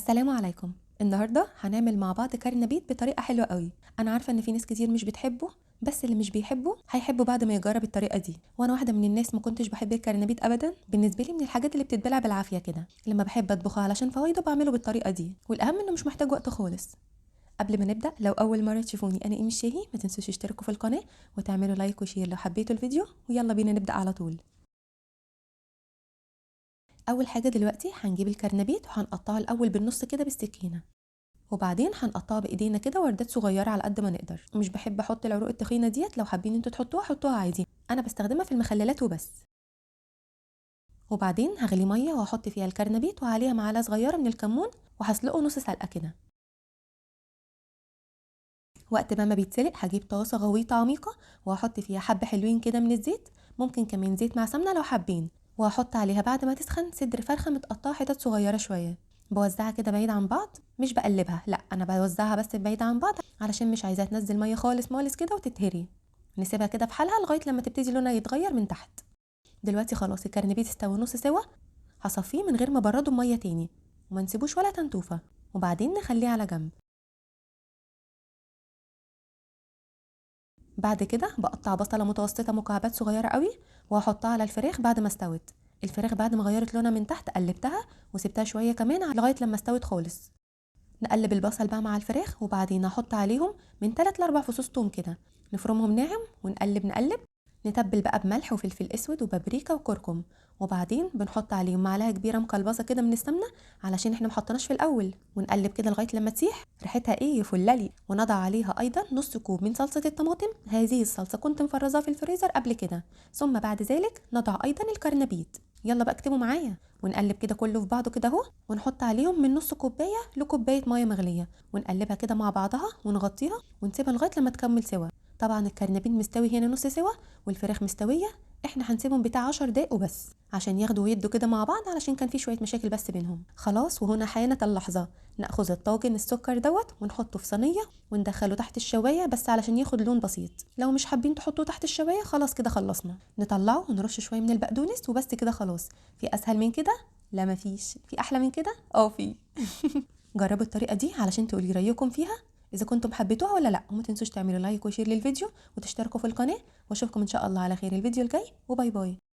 السلام عليكم. النهارده هنعمل مع بعض كرنبيت بطريقة حلوة قوي. انا عارفه ان في ناس كتير مش بتحبه، بس اللي مش بيحبه هيحبه بعد ما يجرب الطريقة دي. وانا واحدة من الناس ما كنتش بحب الكرنبيت ابدا، بالنسبة لي من الحاجات اللي بتتبلع بالعافية كده. لما بحب اطبخه علشان فوايده بعمله بالطريقة دي، والاهم انه مش محتاج وقت خالص. قبل ما نبدا، لو اول مرة تشوفوني انا ايمي الشاهي، ما تنسوش تشتركوا في القناة وتعملوا like و share لو حبيتوا الفيديو، ويلا بينا نبدا على طول. اول حاجة دلوقتي هنجيب الكرنبيت وهنقطعه الاول بالنص كده بالسكينة، وبعدين هنقطعه بايدينا كده وردات صغيرة على قد ما نقدر. مش بحب احط العروق التخينه ديت، لو حابين انتوا تحطوها حطوها عادي، انا بستخدمها في المخللات وبس. وبعدين هغلي مية وهحط فيها الكرنبيت وعليها معلقه صغيرة من الكمون، وهسلقه نص سلقه كده. وقت ما بيتسلق هجيب طاسه غويطه عميقة وهحط فيها حبه حلوين كده من الزيت، ممكن كمان زيت مع سمنه لو حابين، وهحط عليها بعد ما تسخن صدر فرخة متقطعه حتت صغيرة شوية. بوزعها كده بعيد عن بعض، مش بقلبها، لا انا بوزعها بس بعيد عن بعض علشان مش عايزاها تنزل مية خالص مالص كده وتتهري. نسيبها كده في حالها لغاية لما تبتدي لونها يتغير من تحت. دلوقتي خلاص الكرنبيت استوى نص سوا، هصفيه من غير ما برده بميه تاني، وما نسيبوش ولا تنتوفه، وبعدين نخليه على جنب. بعد كده بقطع بصله متوسطه مكعبات صغيرة قوي وهحطها على الفراخ بعد ما استوت. الفراخ بعد ما غيرت لونها من تحت قلبتها وسبتها شوية كمان لغاية لما استوت خالص. نقلب البصل بقى مع الفراخ، وبعدين هحط عليهم من 3 ل 4 فصوص توم كده، نفرمهم ناعم ونقلب نقلب. نتبل بقى بملح وفلفل اسود وبابريكا وكركم، وبعدين بنحط عليهم معلقه كبيرة مقلبصه كده من السمنة علشان احنا محطناش في الاول، ونقلب كده لغاية لما تسيح ريحتها ايه يفللي. ونضع عليها ايضا نص كوب من صلصه الطماطم، هذه الصلصه كنت مفرزاها في الفريزر قبل كده. ثم بعد ذلك نضع ايضا الكرنبيت. يلا بقى اكتبوا معايا. ونقلب كده كله في بعضه كده اهو، ونحط عليهم من نص كوباية لكوبايه مية مغليه، ونقلبها كده مع بعضها ونغطيها ونسيبها لغاية لما تكمل سوا. طبعا الكرنبيت مستوي هنا نص سوا والفراخ مستوية، احنا هنسيبهم بتاع 10 دقايق وبس عشان ياخدوا ويدوا كده مع بعض، علشان كان في شوية مشاكل بس بينهم. خلاص، وهنا حانت اللحظة ناخذ الطاجن السكر دوت ونحطه في صينية وندخله تحت الشوايه بس علشان ياخد لون بسيط. لو مش حابين تحطوه تحت الشوايه خلاص كده خلصنا، نطلعه ونرش شوية من البقدونس وبس كده خلاص. في اسهل من كده؟ لا مفيش. في احلى من كده؟ اه في. جربوا الطريقة دي علشان تقولي رايكم فيها اذا كنتم حبيتوها ولا لا، وما تنسوش تعملوا like و share للفيديو وتشتركوا في القناة، واشوفكم ان شاء الله على خير الفيديو الجاي، و bye bye.